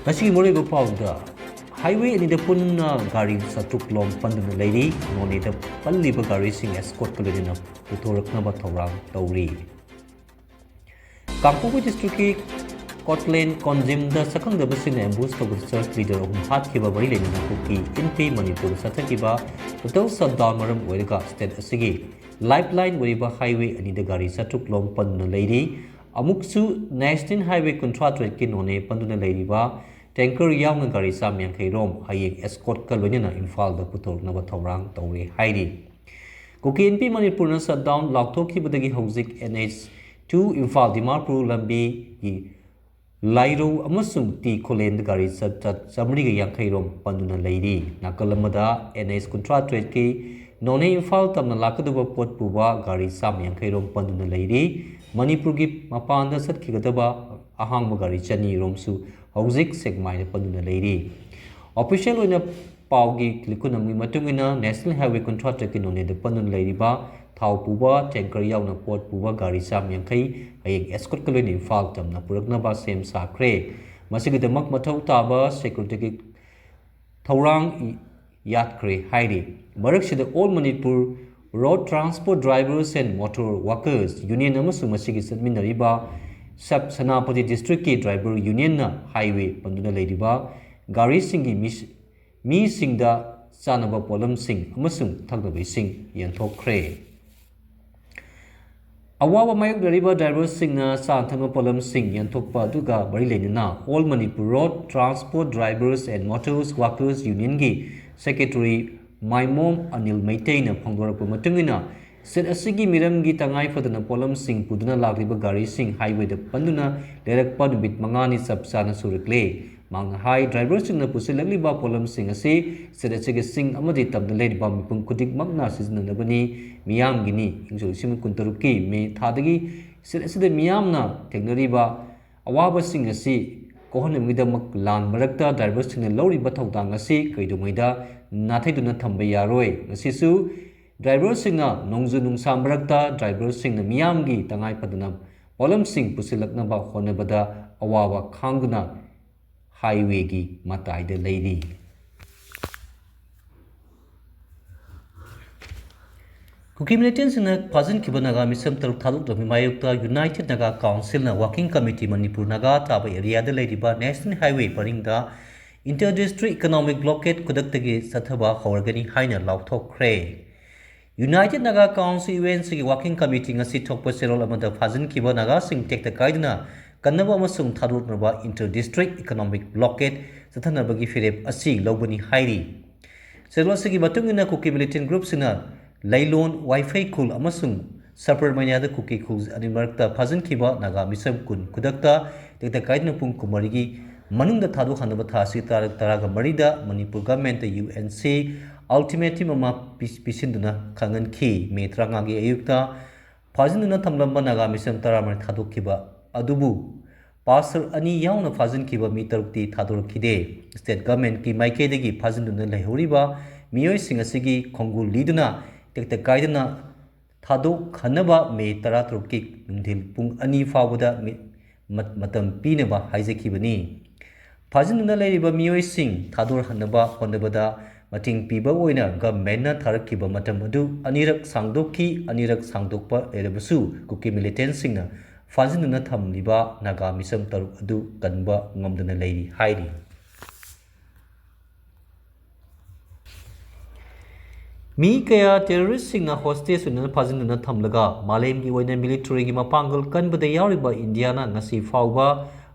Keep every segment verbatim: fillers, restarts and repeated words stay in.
ꯉꯁꯤꯒꯤ ꯃꯔꯨꯑꯣꯏꯕ ꯄꯥꯎꯗ, ꯍꯥꯏꯋꯦ ꯑꯅꯤꯗ ꯄꯨꯟꯅ ꯒꯥꯔꯤ ꯆꯥꯇ꯭ꯔꯨꯛ ꯂꯣꯝ ꯄꯟꯗꯨꯅ ꯂꯩꯔꯤ꯫ ꯅꯣꯅꯦꯗ ꯄꯜꯂꯤꯕ ꯒꯥꯔꯤꯁꯤꯡ ꯑꯦꯁꯀꯣꯔꯠꯀ ꯂꯣꯏꯅꯅ ꯄꯨꯊꯣꯔꯛꯅꯕ ꯊꯧꯔꯥꯡ ꯇꯧꯔꯤ꯫ ꯀꯥꯡꯄꯣꯛꯄꯤ ꯗꯤꯁꯇ꯭ꯔꯤꯛꯀꯤ ꯀꯣꯠꯂꯦꯟ ꯀꯣꯟꯖꯤꯝꯗ ꯁꯛꯈꯪꯗꯕꯁꯤꯡꯅ ꯑꯦꯝꯕꯨꯁ ꯇꯧꯕꯗ ꯆꯔꯆ ꯂꯤꯗꯔ ꯑꯍꯨꯝ ꯍꯥꯠꯈꯤꯕ ꯃꯔꯤ ꯂꯩꯅꯅ ꯀꯨꯀꯤ ꯏꯟꯄꯤ ꯃꯅꯤꯄꯨꯔꯗ ꯆꯠꯊꯈꯤꯕ ꯇꯣꯇꯦꯜ ꯁꯠꯗꯥꯎꯟ ꯃꯔꯝ ꯑꯣꯏꯔꯒ ꯁ꯭ꯇꯦꯠ ꯑꯁꯤꯒꯤ ꯂꯥꯏꯐ ꯂꯥꯏꯟ ꯑꯣꯏꯔꯤꯕ ꯍꯥꯏꯋꯦ ꯑꯅꯤꯗ ꯒꯥꯔꯤ ꯆꯥꯇ꯭ꯔꯨꯛ ꯂꯣꯝ ꯄꯟꯗꯨꯅ ꯂꯩꯔꯤ꯫ ꯑꯃꯨꯛꯁꯨ ꯅꯦꯁꯅꯦꯜ ꯍꯥꯏꯋꯦ ꯀꯨꯟꯊ꯭ꯔꯥ ꯇꯔꯦꯠꯀꯤ ꯅꯣꯅꯦ ꯄꯟꯗꯨꯅ ꯂꯩꯔꯤꯕ ꯇꯦꯡꯀꯔ ꯌꯥꯎꯅ ꯒꯥꯔꯤ ꯆꯥꯝ ꯌꯥꯡꯈꯩ ꯔꯣꯝ ꯍꯌꯦꯡ ꯑꯦꯁꯀꯣꯔꯠꯀ ꯂꯣꯏꯅꯅ ꯏꯝꯐꯥꯜꯗ ꯄꯨꯊꯣꯔꯛꯅꯕ ꯊꯧꯔꯥꯡ ꯇꯧꯔꯦ ꯍꯥꯏꯔꯤ꯫ ꯀꯨꯀꯤ ꯏꯟꯄꯤ ꯃꯅꯤꯄꯨꯔꯅ ꯁꯠꯗꯥꯎꯟ ꯂꯥꯎꯊꯣꯛꯈꯤꯕꯗꯒꯤ ꯍꯧꯖꯤꯛ N H two Imphal Dimapur ꯂꯝꯕꯤꯒꯤ ꯂꯥꯏꯔꯧ ꯑꯃꯁꯨꯡ ꯇꯤ ꯈꯨꯂꯦꯟꯗ ꯒꯥꯔꯤ ꯆꯠ ꯆꯠ ꯆꯥꯃꯔꯤꯒ ꯌꯥꯡꯈꯩ ꯔꯣꯝ ꯄꯟꯗꯨꯅ ꯂꯩꯔꯤ꯫ ꯅꯥꯀꯜ ꯑꯃꯗ ꯑꯦꯟ ꯑꯩꯆ ꯀꯨꯟꯊ꯭ꯔꯥ ꯇꯔꯦꯠꯀꯤ ꯅꯣꯅꯦ ꯏꯝꯐꯥꯜ ꯇꯝꯅ ꯂꯥꯛꯀꯗꯕ ꯄꯣꯠ ꯄꯨꯕ ꯒꯥꯔꯤ ꯆꯥꯝ ꯌꯥꯡꯈꯩ ꯔꯣꯝ ꯄꯟꯗꯨꯅ ꯂꯩꯔꯤ꯫ ꯃꯅꯤꯄꯨꯔꯒꯤ ꯃꯄꯥꯟꯗ ꯆꯠꯈꯤꯒꯗꯕ ꯑꯍꯥꯡꯕ ꯒꯥꯔꯤ ꯆꯅꯤ ꯔꯣꯝꯁꯨ ꯍꯧꯖꯤꯛ ꯁꯦꯛꯃꯥꯏꯗ ꯄꯟꯗꯨꯅ ꯂꯩꯔꯤ꯫ ꯑꯣꯐꯤꯁꯤꯌꯦꯜ ꯑꯣꯏꯅ ꯄꯥꯎꯒꯤ ꯈꯨꯂꯛ ꯈꯨꯅꯝꯒꯤ ꯃꯇꯨꯡ ꯏꯟꯅ ꯅꯦꯁꯅꯦꯜ ꯍꯥꯏꯋꯦ ꯀꯨꯟꯊ꯭ꯔꯥ ꯇꯔꯦꯠꯀꯤ ꯅꯣꯅꯦꯗ ꯄꯟꯗꯨꯅ ꯂꯩꯔꯤꯕ ꯊꯥꯎ ꯄꯨꯕ ꯇꯦꯡꯀꯔ ꯌꯥꯎꯅ ꯄꯣꯠ ꯄꯨꯕ ꯒꯥꯔꯤ ꯆꯥꯝ ꯌꯥꯡꯈꯩ ꯍꯌꯦꯡ ꯑꯦꯁꯀꯣꯔꯠꯀ ꯂꯣꯏꯅ ꯏꯝꯐꯥꯜ ꯇꯝꯅ ꯄꯨꯔꯛꯅꯕ ꯁꯦꯝ ꯁꯥꯈ꯭ꯔꯦ꯫ ꯃꯁꯤꯒꯤꯗꯃꯛ ꯃꯊꯧ ꯇꯥꯕ ꯁꯦꯀ꯭ꯌꯨꯔꯤꯇꯤꯒꯤ ꯊꯧꯔꯥꯡ ꯌꯥꯠꯈ꯭ꯔꯦ ꯍꯥꯏꯔꯤ꯫ ꯃꯔꯛꯁꯤꯗ All Manipur Road Transport Drivers and Motor Workers Union ꯑꯃꯁꯨꯡ ꯃꯁꯤꯒꯤ ꯆꯠꯃꯤꯟꯅꯔꯤꯕ ꯁꯕ ꯁꯦꯅꯥꯄꯇꯤ ꯗꯤꯁꯇ꯭ꯔꯤꯛꯀꯤ ꯗ꯭ꯔꯥꯏꯚꯔ ꯌꯨꯅꯤꯌꯟꯅ ꯍꯥꯏꯋꯦ ꯄꯟꯗꯨꯅ ꯂꯩꯔꯤꯕ ꯒꯥꯔꯤꯁꯤꯡꯒꯤ ꯃꯤꯁ-, ꯃꯤꯁꯤꯡꯗ ꯆꯥꯅꯕ ꯄꯣꯠꯂꯝꯁꯤꯡ ꯑꯃꯁꯨꯡ ꯊꯛꯅꯕ ꯏꯁꯤꯡ ꯌꯦꯟꯊꯣꯛꯈ꯭ꯔꯦ꯫ ꯑꯋꯥꯕ ꯃꯥꯌꯣꯛꯅꯔꯤꯕ ꯗ꯭ꯔꯥꯏꯚꯔꯁꯤꯡꯅ ꯆꯥꯅ ꯊꯛꯅꯕ ꯄꯣꯠꯂꯝꯁꯤꯡ ꯌꯦꯟꯊꯣꯛꯄ ꯑꯗꯨꯒ ꯃꯔꯤ ꯂꯩꯅꯅ All Manipur Road Transport Drivers and Motor Workers Unionꯒꯤ ꯁꯦꯀ꯭ꯔꯦꯇꯔꯤ ꯃꯥꯏꯃꯣꯝ ꯑꯅꯤꯜ ꯃꯩꯇꯩꯅ ꯐꯣꯡꯗꯣꯔꯛꯄ ꯃꯇꯨꯡ ꯏꯟꯅ, ꯁ꯭ꯇꯦꯠ ꯑꯁꯤꯒꯤ ꯃꯤꯔꯝꯒꯤ ꯇꯉꯥꯏ ꯐꯗꯅ ꯄꯣꯠꯂꯝꯁꯤꯡ ꯄꯨꯗꯨꯅ ꯂꯥꯛꯂꯤꯕ ꯒꯥꯔꯤꯁꯤꯡ ꯍꯥꯏꯋꯦꯗ ꯄꯟꯗꯨꯅ ꯂꯩꯔꯛꯄ ꯅꯨꯃꯤꯠ ꯃꯉꯥꯅꯤ ꯆꯞ ꯆꯥꯅ ꯁꯨꯔꯛꯂꯦ꯫ ꯃꯍꯥꯛꯅ ꯍꯥꯏ, ꯗ꯭ꯔꯥꯏꯚꯔꯁꯤꯡꯅ ꯄꯨꯁꯤꯜꯂꯛꯂꯤꯕ ꯄꯣꯠꯂꯝꯁꯤꯡ ꯑꯁꯤ ꯁ꯭ꯇꯦꯠ ꯑꯁꯤꯒꯤ ꯆꯤꯡ ꯑꯃꯗꯤ ꯇꯝꯗ ꯂꯩꯔꯤꯕ ꯃꯤꯄꯨꯝ ꯈꯨꯗꯤꯡꯃꯛꯅ ꯁꯤꯖꯤꯟꯅꯅꯕꯅꯤ꯫ ꯃꯤꯌꯥꯝꯒꯤꯅꯤ꯫ ꯏꯪ ꯁꯣꯛ ꯂꯤꯁꯤꯡ ꯀꯨꯟꯇꯔꯨꯛꯀꯤ ꯃꯦ ꯊꯥꯗꯒꯤ ꯁ꯭ꯇꯦꯠ ꯑꯁꯤꯗ ꯃꯤꯌꯥꯝꯅ ꯊꯦꯡꯅꯔꯤꯕ ꯑꯋꯥꯕꯁꯤꯡ ꯑꯁꯤ ꯀꯣꯛꯍꯟꯅꯕꯒꯤꯗꯃꯛ ꯂꯥꯟ ꯃꯔꯛꯇ ꯗ꯭ꯔꯥꯏꯚꯔꯁꯤꯡꯅ ꯂꯧꯔꯤꯕ ꯊꯧꯗꯥꯡ ꯑꯁꯤ ꯀꯩꯗꯧꯉꯩꯗ ꯅꯥꯊꯩꯗꯨꯅ ꯊꯝꯕ ꯌꯥꯔꯣꯏ꯫ ꯉꯁꯤꯁꯨ ꯗ꯭ꯔꯥꯏꯚꯔꯁꯤꯡꯅ ꯅꯣꯡꯖꯨ ꯅꯨꯡꯁꯥ ꯃꯔꯛꯇ ꯗ꯭ꯔꯥꯏꯚꯔꯁꯤꯡꯅ ꯃꯤꯌꯥꯝꯒꯤ ꯇꯉꯥꯏ ꯐꯗꯅ ꯄꯣꯠꯂꯝꯁꯤꯡ ꯄꯨꯁꯤꯜꯂꯛꯅꯕ ꯍꯣꯠꯅꯕꯗ ꯑꯋꯥꯕ ꯈꯥꯡꯗꯨꯅ ꯍꯥꯏꯋꯦꯒꯤ ꯃꯇꯥꯏꯗ ꯂꯩꯔꯤ꯫ ꯀꯨꯀꯤ ꯃꯤꯂꯤꯇꯦꯟꯁꯤꯡꯅ ꯐꯥꯖꯤꯟꯈꯤꯕ ꯅꯥꯒꯥ ꯃꯤꯁꯝ ꯇꯔꯨꯛ ꯊꯥꯗꯣꯛꯅꯕꯒꯤ ꯃꯥꯌꯣꯛꯇ ꯌꯨꯅꯥꯏꯇꯦꯠ ꯅꯥꯒꯥ ꯀꯥꯎꯟꯁꯤꯜꯅ ꯋꯥꯀꯤꯡ ꯀꯃꯤꯇꯤ ꯃꯅꯤꯄꯨꯔ ꯅꯥꯒꯥ ꯇꯥꯕ ꯑꯦꯔꯤꯌꯥꯗ ꯂꯩꯔꯤꯕ ꯅꯦꯁꯅꯦꯜ ꯍꯥꯏꯋꯦ ꯄꯔꯤꯡꯗ ꯏꯟꯇꯔ ꯗꯤꯁꯇ꯭ꯔꯤꯛ ꯏꯀꯣꯅꯣꯃꯤꯛ ꯕ꯭ꯂꯣꯀꯦꯠ ꯈꯨꯗꯛꯇꯒꯤ ꯆꯠꯊꯕ ꯍꯧꯔꯒꯅꯤ ꯍꯥꯏꯅ ꯂꯥꯎꯊꯣꯛꯈ꯭ꯔꯦ꯫ United Naga council U N ꯁꯤꯒꯤ ꯋꯥꯀꯤꯡ ꯀꯃꯤꯇꯤ ꯉꯁꯤ ꯊꯣꯛꯄ ꯆꯦꯔꯣꯜ ꯑꯃꯗ ꯐꯥꯖꯤꯟꯈꯤꯕ ꯅꯥꯒꯥꯁꯤꯡ ꯇꯦꯛꯇ ꯀꯥꯏꯗꯅ ꯀꯟꯅꯕ ꯑꯃꯁꯨꯡ ꯊꯥꯗꯣꯛꯅꯕ ꯏꯟꯇꯔ ꯗꯤꯁꯇ꯭ꯔꯤꯛ ꯏꯀꯣꯅꯣꯃꯤꯛ ꯕ꯭ꯂꯣꯀꯦꯠ ꯆꯠꯊꯅꯕꯒꯤ ꯐꯤꯔꯦꯞ ꯑꯁꯤ ꯂꯧꯕꯅꯤ ꯍꯥꯏꯔꯤ꯫ ꯆꯦꯔꯣꯜ ꯑꯁꯤꯒꯤ ꯃꯇꯨꯡ ꯏꯟꯅ ꯀꯨꯀꯤ ꯃꯤꯂꯤꯇꯦꯟ ꯒ꯭ꯔꯨꯞꯁꯤꯡꯅ ꯂꯩꯂꯣꯟ, ꯋꯥꯏꯐꯩ ꯈꯨꯜ ꯑꯃꯁꯨꯡ ꯁꯕꯔꯃꯅꯤꯌꯥꯗ ꯀꯨꯀꯤ ꯈꯨꯜ ꯑꯅꯤ ꯃꯔꯛꯇ ꯐꯥꯖꯤꯟꯈꯤꯕ ꯅꯥꯒꯥ ꯃꯤꯁꯝ ꯀꯨꯟ ꯈꯨꯗꯛꯇ ꯇꯦꯛꯇ ꯀꯥꯏꯗꯅ ꯄꯨꯡ ꯀꯨꯟꯃꯔꯤꯒꯤ ꯃꯅꯨꯡꯗ ꯊꯥꯗꯣꯛꯍꯟꯅꯕ ꯊꯥ ꯑꯁꯤ ꯇꯥꯔꯤꯛ ꯇꯔꯥꯒ ꯃꯔꯤꯗ ꯃꯅꯤꯄꯨꯔ ꯒꯚꯔꯟꯃꯦꯟꯠꯇ ꯌꯨ ꯑꯦꯟ ꯁꯤ ꯑꯜꯇꯤꯃꯦꯇꯝ ꯑꯃ ꯄꯤ-, ꯄꯤꯁꯤꯟꯗꯨꯅ ꯈꯪꯍꯟꯈꯤ꯫ ꯃꯦ ꯇꯔꯥꯃꯉꯥꯒꯤ ꯑꯌꯨꯛꯇ ꯐꯥꯖꯤꯟꯗꯨꯅ ꯊꯝꯂꯝꯕ ꯅꯥꯒꯥ ꯃꯤꯁꯝ ꯇꯔꯥꯃꯔꯤ ꯊꯥꯗꯣꯛꯈꯤꯕ ꯑꯗꯨꯕꯨ ꯄꯥꯁꯇꯔ ꯑꯅꯤ ꯌꯥꯎꯅ ꯐꯥꯖꯤꯟꯈꯤꯕ ꯃꯤ ꯇꯔꯨꯛꯇꯤ ꯊꯥꯗꯣꯔꯛꯈꯤꯗꯦ꯫ ꯁ꯭ꯇꯦꯠ ꯒꯚꯔꯟꯃꯦꯟꯠꯀꯤ ꯃꯥꯏꯀꯩꯗꯒꯤ ꯐꯥꯖꯤꯟꯗꯨꯅ ꯂꯩꯍꯧꯔꯤꯕ ꯃꯤꯑꯣꯏꯁꯤꯡ ꯑꯁꯤꯒꯤ ꯈꯣꯡꯒꯨꯜ ꯂꯤꯗꯨꯅ ꯇꯦꯛꯇ ꯀꯥꯏꯗꯅ ꯊꯥꯗꯣꯛꯍꯟꯅꯕ ꯃꯦ ꯇꯔꯥꯇꯔꯨꯛꯀꯤ ꯅꯨꯡꯊꯤꯜ ꯄꯨꯡ ꯑꯅꯤ ꯐꯥꯎꯕꯗ ꯃꯤ-, ꯃ-, ꯃꯇꯝ ꯄꯤꯅꯕ ꯍꯥꯏꯖꯈꯤꯕꯅꯤ꯫ ꯐꯥꯖꯤꯟꯗꯨꯅ ꯂꯩꯔꯤꯕ ꯃꯤꯑꯣꯏꯁꯤꯡ ꯊꯥꯗꯣꯔꯍꯟꯅꯕ ꯍꯣꯠꯅꯕꯗ ꯃꯇꯦꯡ ꯄꯤꯕ ꯑꯣꯏꯅ ꯒꯚꯔꯟꯃꯦꯟꯠꯅ ꯊꯥꯔꯛꯈꯤꯕ ꯃꯇꯝ ꯑꯗꯨ ꯑꯅꯤꯔꯛ ꯁꯥꯡꯗꯣꯛꯈꯤ꯫ ꯑꯅꯤꯔꯛ ꯁꯥꯡꯗꯣꯛꯄ ꯂꯩꯔꯕꯁꯨ ꯀꯨꯀꯤ ꯃꯤꯂꯤꯇꯦꯟꯁꯤꯡꯅ ꯐꯥꯖꯤꯟꯗꯨꯅ ꯊꯝꯂꯤꯕ ꯅꯥꯒꯥ ꯃꯤꯁꯝ ꯇꯔꯨꯛ ꯑꯗꯨ ꯀꯟꯕ ꯉꯝꯗꯅ ꯂꯩꯔꯤ ꯍꯥꯏꯔꯤ꯫ ꯃꯤ ꯀꯌꯥ ꯇꯦꯔꯣꯔꯤꯁꯁꯤꯡꯅ ꯍꯣꯁꯇꯦꯖ ꯑꯣꯏꯅ ꯐꯥꯖꯤꯟꯗꯨꯅ ꯊꯝꯂꯒ ꯃꯥꯂꯦꯝꯒꯤ ꯑꯣꯏꯅ ꯃꯤꯂꯤꯇꯔꯤꯒꯤ ꯃꯄꯥꯡꯒꯜ ꯀꯟꯕꯗ ꯌꯥꯎꯔꯤꯕ ꯏꯟꯗꯤꯌꯥꯅ ꯉꯁꯤ ꯐꯥꯎꯕ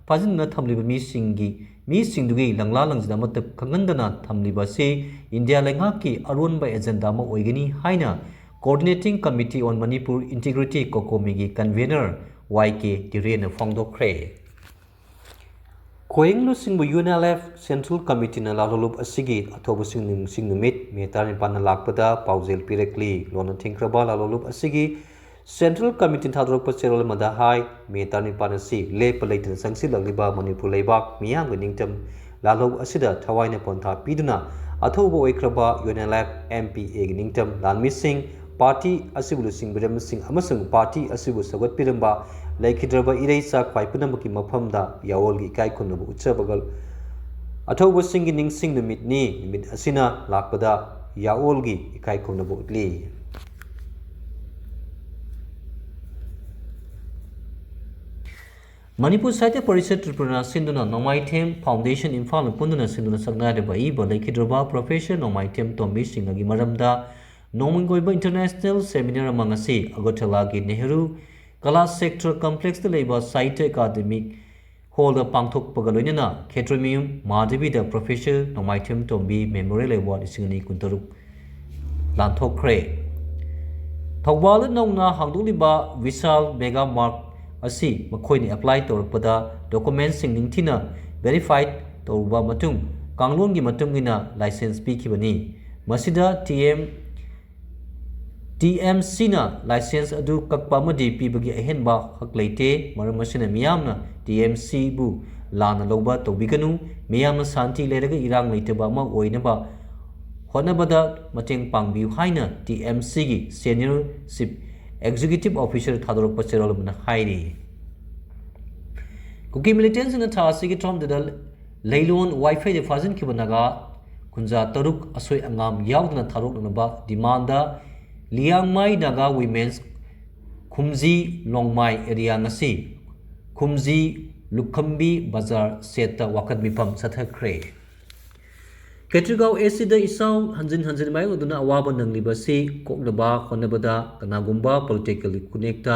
ꯐꯥꯖꯤꯟꯗꯨꯅ ꯊꯝꯂꯤꯕ ꯃꯤꯁꯤꯡꯒꯤ, ꯃꯤꯁꯤꯡꯗꯨꯒꯤ ꯂꯪꯂꯥ ꯂꯪꯖꯤꯟ ꯑꯃꯠꯇ ꯈꯪꯍꯟꯗꯅ ꯊꯝꯂꯤꯕ ꯑꯁꯤ ꯏꯟꯗꯤꯌꯥ ꯂꯩꯉꯥꯛꯀꯤ ꯑꯔꯣꯟꯕ ꯑꯦꯖꯦꯟꯗꯥ ꯑꯃ ꯑꯣꯏꯒꯅꯤ ꯍꯥꯏꯅ Coordinating Committee on Manipur Integrity, ꯀꯣꯀꯣꯃꯤꯒꯤ ꯀꯟꯚꯦꯅꯔ ꯋꯥꯏ ꯀꯦ ꯙꯤꯔꯦꯟꯅ ꯐꯣꯡꯗꯣꯛꯈ꯭ꯔꯦ꯫ ꯈꯣꯌꯦꯡ ꯂꯨꯆꯤꯡꯕ U N L F central ꯀꯃꯤꯇꯤꯅ ꯂꯥꯜꯍꯧꯂꯨꯞ ꯑꯁꯤꯒꯤ ꯑꯊꯧꯕꯁꯤꯡ ꯅꯤꯡꯁꯤꯡ ꯅꯨꯃꯤꯠ ꯃꯦ ꯇꯔꯥꯅꯤꯄꯥꯟꯗ ꯂꯥꯛꯄꯗ ꯄꯥꯎꯖꯦꯜ ꯄꯤꯔꯛꯂꯤ꯫ ꯂꯣꯟꯅ ꯊꯤꯡꯈ꯭ꯔꯕ ꯂꯥꯜꯍꯧꯂꯨꯞ ꯑꯁꯤꯒꯤ ꯁꯦꯟꯇ꯭ꯔꯦꯜ ꯀꯃꯤꯇꯤꯅ ꯊꯥꯗꯣꯔꯛꯄ ꯆꯦꯔꯣꯜ ꯑꯃꯗ ꯍꯥꯏ, ꯃꯦ ꯇꯔꯥꯅꯤꯄꯥꯟ ꯑꯁꯤ ꯂꯦꯞꯄ ꯂꯩꯇꯅ ꯆꯪꯁꯤꯜꯂꯛꯂꯤꯕ ꯃꯅꯤꯄꯨꯔ ꯂꯩꯕꯥꯛ ꯃꯤꯌꯥꯝꯒꯤ ꯅꯤꯡꯇꯝ ꯂꯥꯜꯍꯧ ꯑꯁꯤꯗ ꯊꯋꯥꯏꯅ ꯄꯣꯟꯊꯥ ꯄꯤꯗꯨꯅ ꯑꯊꯧꯕ ꯑꯣꯏꯈ꯭ꯔꯕ U N L F M P ꯑꯦꯒꯤ ꯅꯤꯡꯇꯝ ꯂꯥꯟꯃꯤꯁꯤꯡ, ꯄꯥꯔꯇꯤ ꯑꯁꯤꯕꯨ ꯂꯨꯆꯤꯡꯕꯤꯔꯝꯕꯁꯤꯡ ꯑꯃꯁꯨꯡ ꯄꯥꯔꯇꯤ ꯑꯁꯤꯕꯨ ꯁꯧꯒꯠꯄꯤꯔꯝꯕ ꯂꯩꯈꯤꯗ꯭ꯔꯕ ꯏꯔꯩꯆꯥ ꯈ꯭ꯋꯥꯏ ꯄꯨꯝꯅꯃꯛꯀꯤ ꯃꯐꯝꯗ ꯌꯥꯑꯣꯜꯒꯤ ꯏꯀꯥꯏ ꯈꯨꯝꯅꯕ ꯎꯠꯆꯕꯒ ꯑꯊꯧꯕꯁꯤꯡꯒꯤ ꯅꯤꯡꯁꯤꯡ ꯅꯨꯃꯤꯠꯅꯤ꯫ ꯅꯨꯃꯤꯠ ꯑꯁꯤꯅ ꯂꯥꯛꯄꯗ ꯌꯥꯑꯣꯜꯒꯤ ꯏꯀꯥꯏ ꯈꯨꯝꯅꯕ ꯎꯠꯂꯤ꯫ ꯃꯅꯤꯄꯨꯔ ꯁꯥꯍꯤꯇ꯭ꯌ ꯄꯔꯤꯁꯠ ꯇ꯭ꯔꯤꯄꯨꯔꯥꯅ ꯁꯤꯟꯗꯨꯅ ꯅꯣꯡꯃꯥꯏꯊꯦꯝ ꯐꯥꯎꯟꯗꯦꯁꯟ ꯏꯝꯐꯥꯜꯅ ꯄꯨꯟꯗꯨꯅ ꯁꯤꯟꯗꯨꯅ ꯁꯛꯅꯥꯏꯔꯕ ꯏꯕ ꯂꯩꯈꯤꯗ꯭ꯔꯕ ꯄ꯭ꯔꯣꯐꯦꯁꯔ ꯅꯣꯡꯃꯥꯏꯊꯦꯝ ꯇꯣꯝꯕꯤ ꯁꯤꯡꯍꯒꯤ ꯃꯔꯝꯗ ꯅꯣꯡꯃꯒꯤ ꯑꯣꯏꯕ ꯏꯟꯇꯔꯅꯦꯁꯅꯦꯜ ꯁꯦꯃꯤꯅꯥꯔ ꯑꯃ ꯉꯁꯤ ꯑꯒꯔꯇꯂꯥꯒꯤ ꯅꯦꯍꯔꯨ ꯀꯂꯥ ꯁꯦꯛꯇ꯭ꯔ ꯀꯝꯄ꯭ꯂꯦꯛꯁꯇ ꯂꯩꯕ ꯁꯥꯍꯤꯇ꯭ꯌ ꯑꯦꯀꯥꯗꯃꯤꯛ ꯍꯣꯜꯗ ꯄꯥꯡꯊꯣꯛꯄꯒ ꯂꯣꯏꯅꯅ ꯈꯦꯇ꯭ꯔꯤꯃꯌꯨꯝ ꯃꯍꯥꯗꯦꯕꯤꯗ ꯄ꯭ꯔꯣꯐꯦꯁꯔ ꯅꯣꯡꯃꯥꯏꯊꯦꯝ ꯇꯣꯝꯕꯤ ꯃꯦꯃꯣꯔꯤꯌꯦꯜ ꯑꯦꯋꯥꯔꯗ ꯂꯤꯁꯤꯡ ꯑꯅꯤ ꯀꯨꯟꯇꯔꯨꯛ ꯂꯥꯟꯊꯣꯛꯈ꯭ꯔꯦ꯫ ꯊꯧꯕꯥꯜꯗ ꯅꯧꯅ ꯍꯥꯡꯗꯣꯛꯂꯤꯕ ꯚꯤꯁꯥꯜ ꯃꯦꯒꯥ ꯃꯥꯔꯠ ꯑꯁꯤ ꯃꯈꯣꯏꯅ ꯑꯦꯄ꯭ꯂꯥꯏ ꯇꯧꯔꯛꯄꯗ ꯗꯣꯀꯨꯃꯦꯟꯁꯤꯡ ꯅꯤꯡꯊꯤꯅ ꯚꯦꯔꯤꯐꯥꯏ ꯇꯧꯔꯕ ꯃꯇꯨꯡ ꯀꯥꯡꯂꯣꯟꯒꯤ ꯃꯇꯨꯡ ꯏꯟꯅ ꯂꯥꯏꯁꯦꯟꯁ ꯄꯤꯈꯤꯕꯅꯤ꯫ ꯃꯁꯤꯗ ꯇꯤ ꯑꯦꯝ ꯇꯤ ꯑꯦꯝ ꯁꯤꯅ ꯂꯥꯏꯁꯦꯟꯁ ꯑꯗꯨ ꯀꯛꯄ ꯑꯃꯗꯤ ꯄꯤꯕꯒꯤ ꯑꯍꯦꯟꯕ ꯍꯛ ꯂꯩꯇꯦ꯫ ꯃꯔꯝ ꯑꯁꯤꯅ ꯃꯤꯌꯥꯝꯅ ꯇꯤ ꯑꯦꯝ ꯁꯤꯕꯨ ꯂꯥꯟꯅ ꯂꯧꯕ ꯇꯧꯕꯤꯒꯅꯨ꯫ ꯃꯤꯌꯥꯝꯅ ꯁꯥꯟꯇꯤ ꯂꯩꯔꯒ ꯏꯔꯥꯡ ꯂꯩꯇꯕ ꯑꯃ ꯑꯣꯏꯅꯕ ꯍꯣꯠꯅꯕꯗ ꯃꯇꯦꯡ ꯄꯥꯡꯕꯤꯌꯨ ꯍꯥꯏꯅ ꯇꯤ ꯑꯦꯝ ꯁꯤꯒꯤ ꯁꯦꯅꯤꯌꯔ ꯆꯤꯐ ꯑꯦꯛꯖꯤꯀ꯭ꯌꯨꯇꯤꯚ ꯑꯣꯐꯤꯁꯔ ꯊꯥꯗꯣꯔꯛꯄ ꯆꯦꯔꯣꯜ ꯑꯃꯅ ꯍꯥꯏꯔꯤ꯫ ꯀꯨꯀꯤ ꯃꯤꯂꯤꯇꯦꯟꯁꯤꯡꯅ ꯊꯥ ꯑꯁꯤꯒꯤ ꯇꯔꯥꯍꯨꯝꯗꯣꯏꯗ ꯂꯩꯂꯣꯟ ꯋꯥꯏꯐꯩꯗ ꯐꯥꯖꯤꯟꯈꯤꯕ ꯅꯥꯒꯥ ꯀꯨꯟꯖꯥ ꯇꯔꯨꯛ ꯑꯁꯣꯏ ꯑꯉꯥꯝ ꯌꯥꯎꯗꯅ ꯊꯥꯗꯣꯛꯅꯅꯕ demand Liangmai Naga women's ꯈꯨꯝꯖꯤ ꯂꯣꯡꯃꯥꯏ area ꯉꯁꯤ ꯈꯨꯝꯖꯤ ꯂꯨꯈꯝꯕꯤ ꯕꯖꯥꯔ ꯁꯦꯠꯇ ꯋꯥꯀꯠ ꯃꯤꯐꯝ ꯆꯠꯊꯈ꯭ꯔꯦ꯫ ꯈꯦꯇ꯭ꯔꯤꯒꯥꯎ ꯑꯦꯁ ꯁꯤꯗ ꯏꯆꯥꯎ ꯍꯟꯖꯤꯟ ꯍꯟꯖꯤꯟ ꯃꯥꯌꯣꯛꯅꯗꯨꯅ ꯑꯋꯥꯕ ꯅꯪꯂꯤꯕ ꯑꯁꯤ ꯀꯣꯛꯅꯕ ꯍꯣꯠꯅꯕꯗ ꯀꯅꯥꯒꯨꯝꯕ ꯄꯣꯂꯤꯇꯤꯀꯦꯜ ꯀꯅꯦꯛꯇ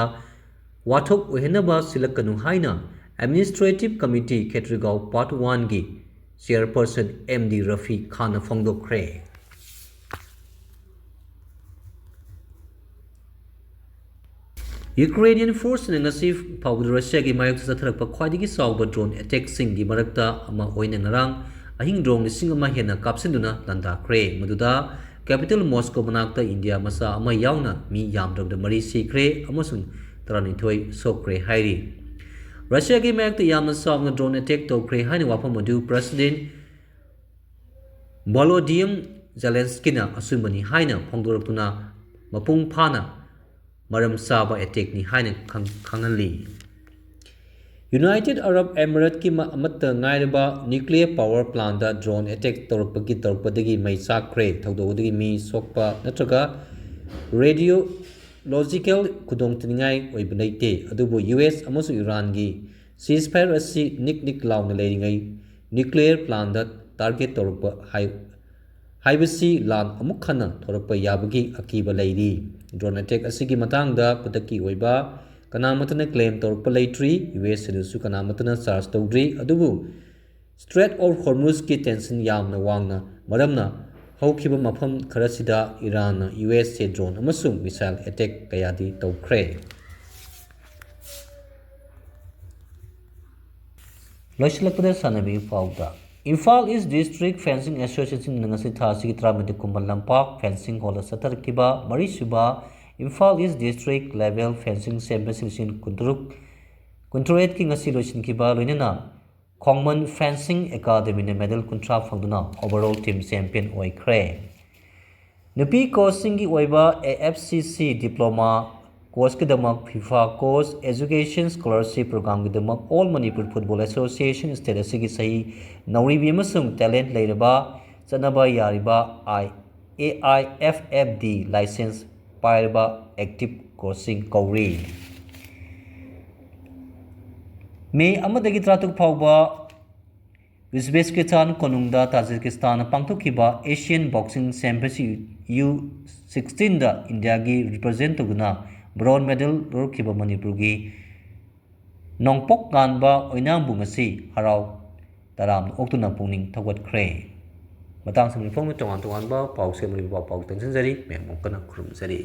ꯋꯥꯊꯣꯛ ꯑꯣꯏꯍꯟꯅꯕ ꯁꯤꯜꯂꯛꯀꯅꯨ ꯍꯥꯏꯅ ꯑꯦꯗꯃꯤꯅꯤꯁꯇ꯭ꯔꯦꯇꯤꯚ ꯀꯃꯤꯇꯤ ꯈꯦꯇ꯭ꯔꯤꯒꯥꯎ ꯄꯥꯔꯠ ꯋꯥꯟꯒꯤ ꯆꯦꯌꯔꯄꯔꯁꯟ ꯑꯦꯝ ꯗꯤ ꯔꯐꯤ ꯈꯥꯟꯅ ꯐꯣꯡꯗꯣꯛꯈ꯭ꯔꯦ꯫ ꯌꯨꯀ꯭ꯔꯦꯅꯤꯌꯟ ꯐꯣꯔꯁꯅ ꯉꯁꯤ ꯐꯥꯎꯕꯗ ꯔꯁꯤꯌꯥꯒꯤ ꯃꯥꯌꯣꯛꯇ ꯆꯠꯊꯔꯛꯄ ꯈ꯭ꯋꯥꯏꯗꯒꯤ ꯆꯥꯎꯕ ꯗ꯭ꯔꯣꯟ ꯑꯦꯇꯦꯛꯁꯤꯡꯒꯤ ꯃꯔꯛꯇ ꯑꯃ ꯑꯣꯏꯅ ꯉꯔꯥꯡ ꯑꯍꯤꯡ ꯗ꯭ꯔꯣꯟ ꯂꯤꯁꯤꯡ ꯑꯃ ꯍꯦꯟꯅ ꯀꯥꯞꯁꯤꯟꯗꯨꯅ ꯂꯥꯟꯗꯥꯈ꯭ꯔꯦ꯫ ꯃꯗꯨꯗ ꯀꯦꯄꯤꯇꯦꯜ ꯃꯣꯁꯀꯣ ꯃꯅꯥꯛꯇ ꯏꯟꯗꯤꯌꯥ ꯃꯆꯥ ꯑꯃ ꯌꯥꯎꯅ ꯃꯤ ꯌꯥꯝꯗ꯭ꯔꯕꯗ ꯃꯔꯤ ꯁꯤꯈ꯭ꯔꯦ ꯑꯃꯁꯨꯡ ꯇꯔꯥꯅꯤꯊꯣꯏ ꯁꯣꯛꯈ꯭ꯔꯦ ꯍꯥꯏꯔꯤ꯫ ꯔꯁꯤꯌꯥꯒꯤ ꯃꯥꯌꯣꯛꯇ ꯌꯥꯝꯅ ꯆꯥꯎꯅ ꯗ꯭ꯔꯣꯟ ꯑꯦꯇꯦꯛ ꯇꯧꯈ꯭ꯔꯦ ꯍꯥꯏꯅ ꯋꯥꯐꯝ ꯑꯗꯨ ꯄ꯭ꯔꯁꯤꯗꯦꯟ ꯚꯣꯂꯣꯗꯤꯌꯝ ꯖꯦꯂꯦꯟꯁꯀꯤꯅ ꯑꯆꯨꯝꯕꯅꯤ ꯍꯥꯏꯅ ꯐꯣꯡꯗꯣꯔꯛꯇꯨꯅ ꯃꯄꯨꯡ ꯐꯥꯅ ꯃꯔꯝ ꯆꯥꯕ ꯑꯦꯇꯦꯛꯅꯤ ꯍꯥꯏꯅ ꯈꯪ-, ꯈꯪꯍꯜꯂꯤ꯫ United Arab Emirates ꯀꯤ ꯑꯃꯠꯇ ꯉꯥꯏꯔꯕ nuclear power plant ꯗ drone attack ꯇꯧꯔꯛꯄꯒꯤ ꯇꯧꯔꯛꯄꯗꯒꯤ ꯃꯩ ꯆꯥꯛꯈ꯭ꯔꯦ꯫ ꯊꯧꯗꯣꯛ ꯑꯗꯨꯒꯤ ꯃꯤ ꯁꯣꯛꯄ ꯅꯠꯇ꯭ꯔꯒ radiological ꯈꯨꯗꯣꯡꯊꯤꯅꯤꯡꯉꯥꯏ ꯑꯣꯏꯕ ꯂꯩꯇꯦ꯫ ꯑꯗꯨꯕꯨ ꯌꯨ ꯑꯦꯁ ꯑꯃꯁꯨꯡ ꯏꯔꯥꯟꯒꯤ ceasefire ꯑꯁꯤ ꯅꯤꯛ ꯅꯤꯛ ꯂꯥꯎꯅ ꯂꯩꯔꯤꯉꯩ nuclear plant ꯗ target ꯇꯧꯔꯛꯄ ꯍꯥꯏ ꯍꯥꯏꯕꯁꯤ ꯂꯥꯟ ꯑꯃꯨꯛ ꯍꯟꯅ ꯊꯣꯔꯛꯄ ꯌꯥꯕꯒꯤ ꯑꯀꯤꯕ ꯂꯩꯔꯤ꯫ Drone attack ꯑꯁꯤꯒꯤ ꯃꯇꯥꯡꯗ ꯈꯨꯗꯛꯀꯤ ꯑꯣꯏꯕ ꯀꯅꯥꯃꯠꯇꯅ claim ꯇꯧꯔꯛꯄ ꯂꯩꯇ꯭ꯔꯤ꯫ ꯌꯨ ꯑꯦꯁ ꯁꯤꯗꯁꯨ ꯀꯅꯥꯃꯠꯇꯅ charge ꯇꯧꯗ꯭ꯔꯤ꯫ ꯑꯗꯨꯕꯨ Strait of Hormuz ꯀꯤ tension ꯌꯥꯝꯅ ꯋꯥꯡꯅ ꯃꯔꯝꯅ ꯍꯧꯈꯤꯕ ꯃꯐꯝ ꯈꯔꯁꯤꯗ ꯏꯔꯥꯟꯅ ꯌꯨ ꯑꯦꯁ ꯁꯦ drone ꯑꯃꯁꯨꯡ missile attack ꯀꯌꯥꯗꯤ ꯇꯧꯈ꯭ꯔꯦ꯫ ꯂꯣꯏꯁꯤꯜꯂꯛꯄꯗ ꯁꯥꯟꯅꯕꯒꯤ ꯄꯥꯎꯗ, Imphal East District Fencing Association ꯅ ꯉꯁꯤ ꯊꯥ ꯑꯁꯤꯒꯤ ꯇꯔꯥꯃꯔꯤꯗ ꯈꯨꯃꯟ ꯂꯝꯄꯥꯛ fencing hall ꯗ ꯆꯠꯊꯔꯛꯈꯤꯕ ꯃꯔꯤꯁꯨꯕ Imphal East District Level Fencing Championship ꯂꯤꯁꯤꯡ ꯀꯨꯟꯇꯔꯨꯛ ꯀꯨꯟꯇꯔꯦꯠꯀꯤ ꯉꯁꯤ ꯂꯣꯏꯁꯤꯟꯈꯤꯕ ꯂꯣꯏꯅꯅ ꯈꯣꯡꯃꯟ Fencing Academy ꯅ medal ꯀꯨꯟꯊ꯭ꯔꯥ ꯐꯪꯗꯨꯅ overall team champion ꯑꯣꯏꯈ꯭ꯔꯦ꯫ ꯅꯨꯄꯤ coach ꯁꯤꯡꯒꯤ ꯑꯣꯏꯕ A F C C diploma course ꯀꯤꯗꯃꯛ FIFA coach education scholarship program ꯒꯤꯗꯃꯛ All Manipur Football Association state ꯑꯁꯤꯒꯤ ꯆꯍꯤ ꯅꯧꯔꯤꯕꯤ ꯑꯃꯁꯨꯡ talent ꯂꯩꯔꯕ ꯆꯠꯅꯕ ꯌꯥꯔꯤꯕ I-, A I F F D license ꯄꯥꯏꯔꯕ active coach ꯁꯤꯡ ꯀꯧꯔꯤ꯫ ꯃꯦ ꯑꯃꯗꯒꯤ ꯇꯔꯥꯇꯔꯨꯛ ꯐꯥꯎꯕ ꯎꯖꯕꯦꯀꯤꯁꯇꯥꯟ ꯀꯣꯅꯨꯡꯗ ꯇꯥꯖꯤꯀꯤꯁꯇꯥꯟꯅ ꯄꯥꯡꯊꯣꯛꯈꯤꯕ Asian Boxing Championship U sixteen ꯗ ꯏꯟꯗꯤꯌꯥꯒꯤ represent ꯇꯧꯗꯨꯅ bronze medal ꯂꯧꯔꯛꯈꯤꯕ ꯃꯅꯤꯄꯨꯔꯒꯤ ꯅꯣꯡꯄꯣꯛ ꯉꯥꯟꯕ ꯑꯣꯏꯅꯥꯝꯕꯨ ꯉꯁꯤ ꯍꯔꯥꯎ ꯇꯔꯥꯝꯅ ꯑꯣꯛꯇꯨꯅ ꯄꯨꯛꯅꯤꯡ ꯊꯧꯒꯠꯈ꯭ꯔꯦ꯫ ꯃꯇꯥꯡ ꯑꯁꯤꯗ ꯃꯤꯐꯝꯒꯤ ꯇꯣꯉꯥꯟ ꯇꯣꯉꯥꯟꯕ ꯄꯥꯎꯁꯦ ꯃꯔꯤ ꯄꯥꯎ ꯄꯥꯎ ꯇꯦꯟꯁꯤꯟꯖꯔꯤ꯫ ꯃꯌꯥꯝ ꯑꯃꯨꯛ ꯍꯟꯅ ꯈꯨꯔꯨꯝꯖꯔꯤ꯫